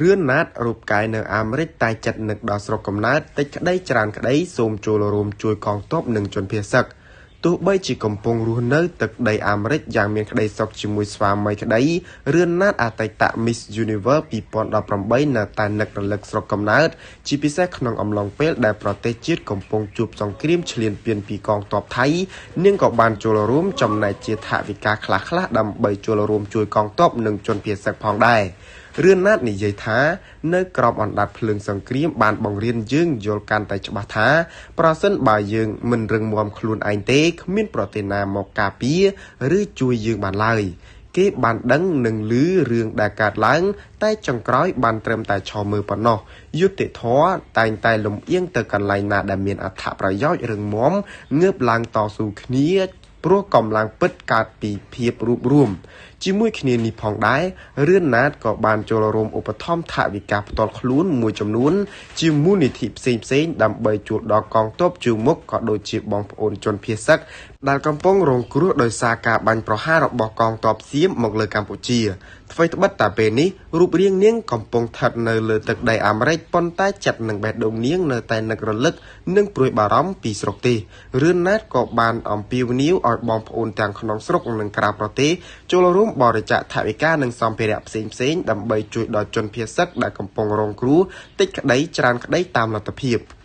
រឿនណាតរូបកាយនៅអាមេរិកតែចិត្តនឹកដល់ស្រុកកំណើតតិចក្តីច្រើនក្តីសូមចូលរួមជួយកងទ័ពនិងជនភៀសសឹកទោះបីជាកំពុងរស់នៅទឹកដីអាមេរិកយ៉ាងមានក្តីសុខជាមួយស្វាមីក្តីរឿនណាតអតីត Miss Universe 2018នៅតែនឹករលឹកស្រុកកំណើតជាពិសេសក្នុងអំឡុងពេលដែលប្រទេសជាតិកំពុងជួបសង្គ្រាមឈ្លានពានពីកងទ័ពថៃនាងក៏បានចូលរួមចំណែកជាថវិកាខ្លះៗដើម្បីចូលរួមជួយកងទ័ពនិងជនភៀសសឹកផងដែររឿនណាតនិយាយថានៅក្រោមអណ្ដាតភ្លើងសង្គ្រាមបានបង្រៀនយើងយល់កាន់តែច្បាស់ថាប្រសិនបើយើងមិនរឹងមាំខ្លួនឯងទេគ្មានប្រទេសណាមកការពារឬជួយយើងបានឡើយគេបានដឹងនិងឮរឿងដែលកើតឡើង តែចុងក្រោយបានត្រឹមតែឈរមើលប៉ុណ្ណោះយុត្តិធម៌តែងតែលំអៀងទៅកន្លែងណាដែលមានអត្ថប្រយោជន៍រឹងមាំងើបឡើងតស៊ូគ្នាព្រោះកម្លាំងពិតកើតពីភាពរួបរួម ជាមួយគ្នានេះផងដែររឿនណាតក៏បានចូលរួមឧបត្ថម្ភថវិកាផ្ទាល់ខ្លួនមួយចំនួន ជាមូលនិធិផ្សេងៗដើម្បីជួយដល់កងទ័ពជើងមុខក៏ដូចជាបងប្អូនជនភៀសសឹកដែលកំពុងរងគ្រោះដោយសារការបាញ់ប្រហាររបស់កងទ័ពសៀមមកលើកម្ពុជាថ្វីត្បិតតែពេលនេះរូបរាងនាងកំពុងស្ថិតនៅលើទឹកដីអាមេរិកប៉ុន្តែចិត្តនិងបេះដូងនាងនៅតែនឹករលឹកនិងព្រួយបារម្ភពីស្រុកទេសរឿនណាតក៏បានអំពាវនាវឲ្យបងប្អូនទាំងក្នុងស្រុកនិងក្រៅប្រទេសចូលរួមបរិច្ចាគថវិកានិងសម្ភារៈផ្សេងៗដើម្បីជួយដល់ជនភៀសសឹកដែលកំពុងរងគ្រោះតិចក្តីច្រើនក្តីតាមលទ្ធភាព។